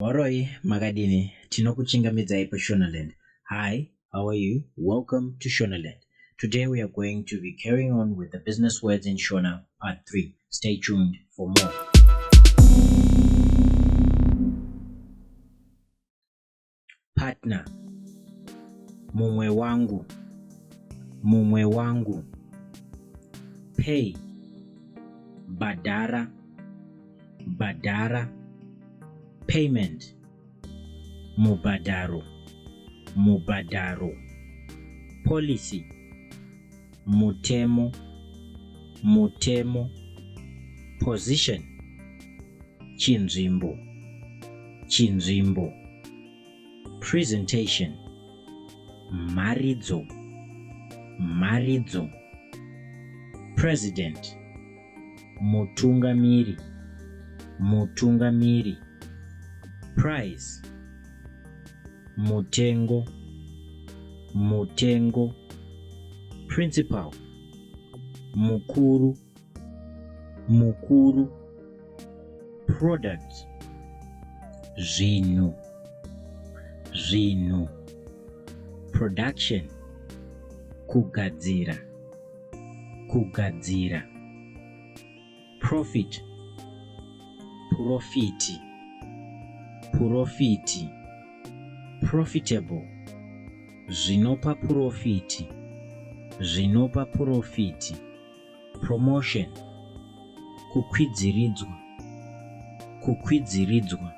Moroi Magadini, Tinokuchingamidza ipo Shonaland. Hi, how are you? Welcome to Shonaland. Today we are going to be carrying on with the business words in Shona, part 3. Stay tuned for more. Partner. Mumwe wangu. Mumwe wangu. Pay. Badara. Badara. Payment. Mubadaro. Mubadaro. Policy. Mutemo. Mutemo. Position. Chinzimbo. Chinzimbo. Presentation. Maridzo. Maridzo. President. Mutungamiri. Mutungamiri. Price. Mutengo. Mutengo. Principal. Mukuru. Mukuru. Product. Zvinhu. Zvinhu. Production. Kugadzira. Kugadzira. Profit. Profiti. Profiti. Profitable. Zvinopa profiti. Zvinopa profiti. Promotion. Kukwidziridzwa. Kukwidziridzwa.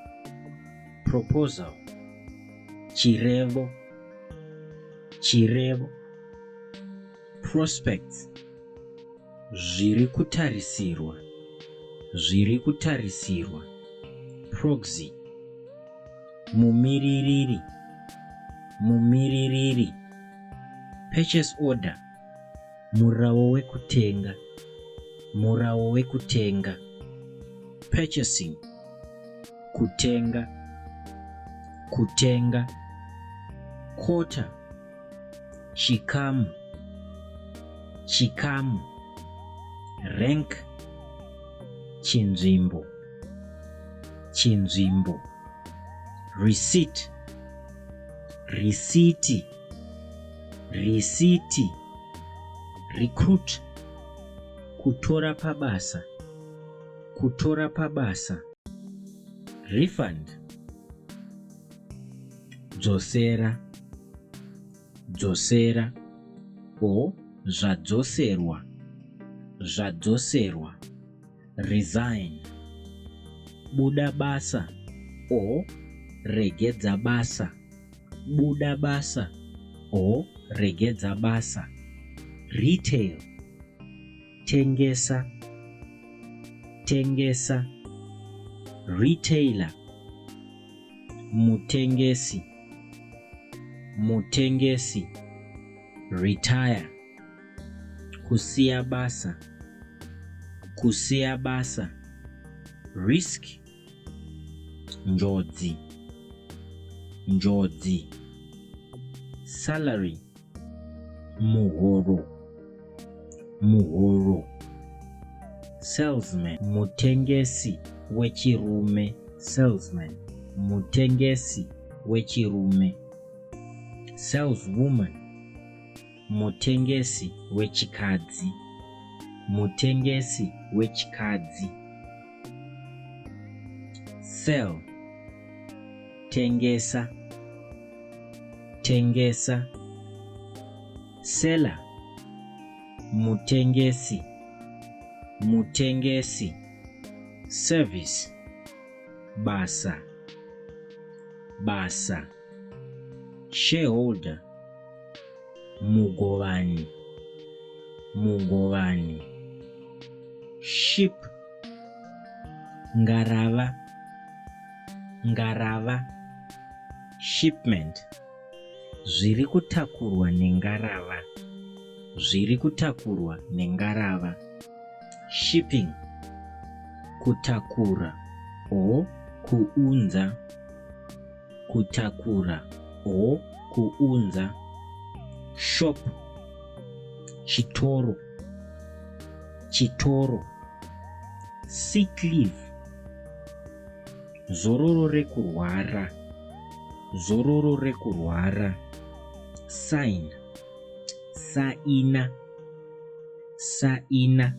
Proposal. Chirevo. Chirevo. Prospects. Zviri kutarisirwa. Zviri kutarisirwa. Proxy. Mumiririri. Mumiririri. Purchase order. Murawo wekutenga. Murawo wekutenga. Purchasing. Kutenga. Kutenga. Quota. Chikamu. Chikamu. Rank. Chinzimbo. Chinzimbo. Receipt. Risiti. Risiti. Recruit. Kutora pabasa. Kutora pabasa. Refund. Dzosera. Dzosera. O zvadzoserwa. Zvadzoserwa. Resign. Buda basa. O regedza basa. Buda basa. O regedza basa. Retail. Tengesa. Tengesa. Retailer. Mutengesi. Mutengesi. Retire. Kusiya basa. Kusiya basa. Risk. Njodzi. Njodzi. Salary. Muhoro. Muhoro. Salesman. Mutengesi wechirume. Salesman. Mutengesi wechirume. Saleswoman. Mutengesi wechikadzi. Mutengesi wechikadzi. Sell. Tengesa. Tengesa. Seller. Mutengesi. Mutengesi. Service. Basa. Basa. Shareholder. Mugovani. Mugovani. Ship. Ngarava. Ngarava. Shipment. Zviri kutakurwa nengarava. Zviri kutakurwa nengarava. Shipping. Kutakura o kuunza. Kutakura o kuunza. Shop. Chitoro. Chitoro. Sick leave. zororo rekurwara, zororo rekurwara. Sign, saina, saina.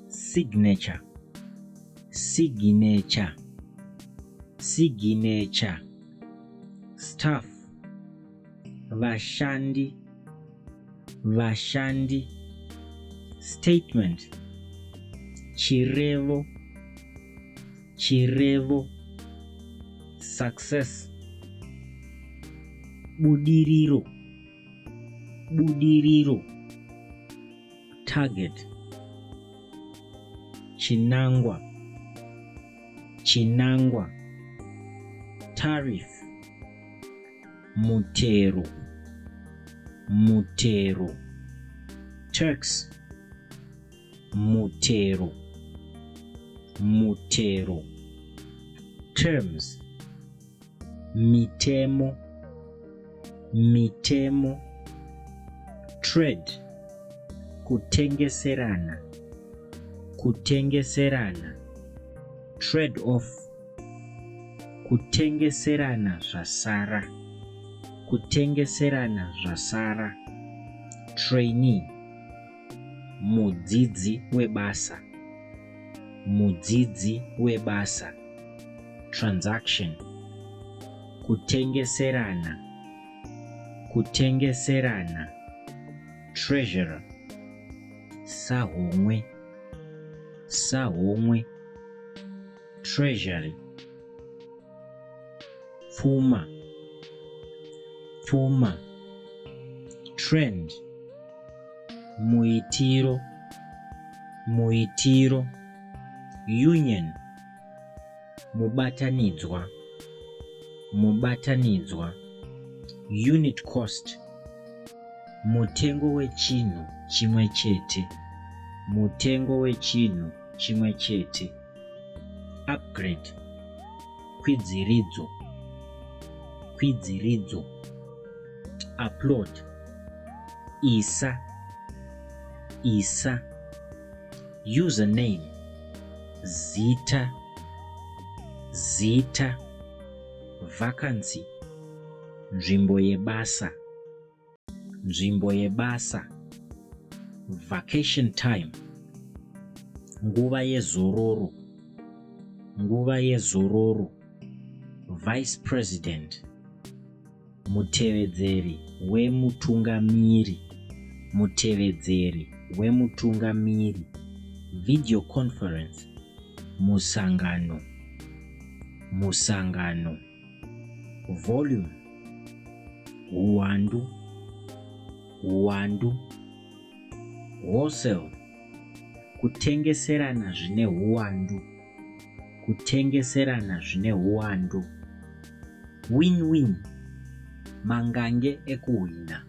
Signature, signature, signature. Staff, vashandi, vashandi. Statement, chirevo, chirevo. Success, budiriro, budiriro. Target, chinangwa, chinangwa. Tariff, mutero, mutero. Tax, mutero, mutero. Terms, mitemo, mitemo. Trade, kutengeserana, kutengeserana. Trade off, kutengeserana zvasara, kutengeserana zvasara. Trainee, mudzidzi webasa, mudzidzi webasa. Transaction, kutengeserana, kutengeserana. Treasurer, sahomwe, sahomwe. Treasury, pfuma, pfuma. Trend, muitiro, muitiro. Union, mubatanidzwa, mubatanidzwa. Unit cost, mutengo wechinhu chimwe chete, mutengo wechinhu chimwe chete. Upgrade, kwidziridzo, kwidziridzo. Upload, isa, isa. Username, zita, zita. Vacancy, nzvimbo yebasa, nzvimbo yebasa. Vacation time, nguva yezororo, nguva yezororo. Vice President, mutevedzeri wemutungamiri, mutevedzeri wemutungamiri. Video conference, musangano, musangano. Volume, uwandu, uwandu. Wholesale, kutengeserana zvine uwandu, kutengeserana zvine uwandu. Win-win, mangange ekuhwina,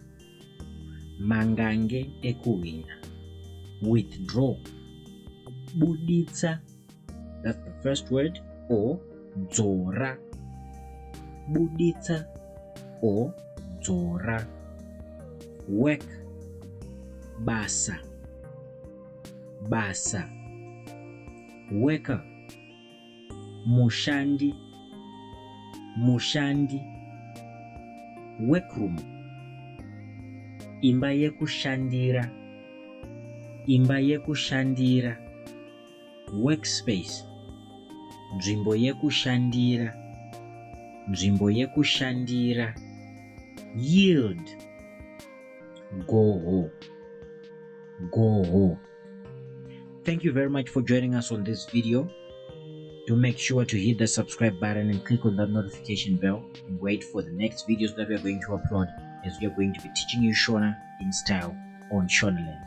mangange ekuhwina. Withdraw, buditsa, that's the first word, or dzora. Buditsa or dzora. Work, basa, basa. Worker, mushandi, mushandi. Workroom, imba yekushandira, imba yekushandira. Workspace, nzvimbo yekushandira, nzvimbo yekushandira. Yield, goho, goho. Thank you very much for joining us on this video. Do make sure to hit the subscribe button and click on that notification bell and wait for the next videos that we are going to upload, as we are going to be teaching you Shona in style on Shonaland.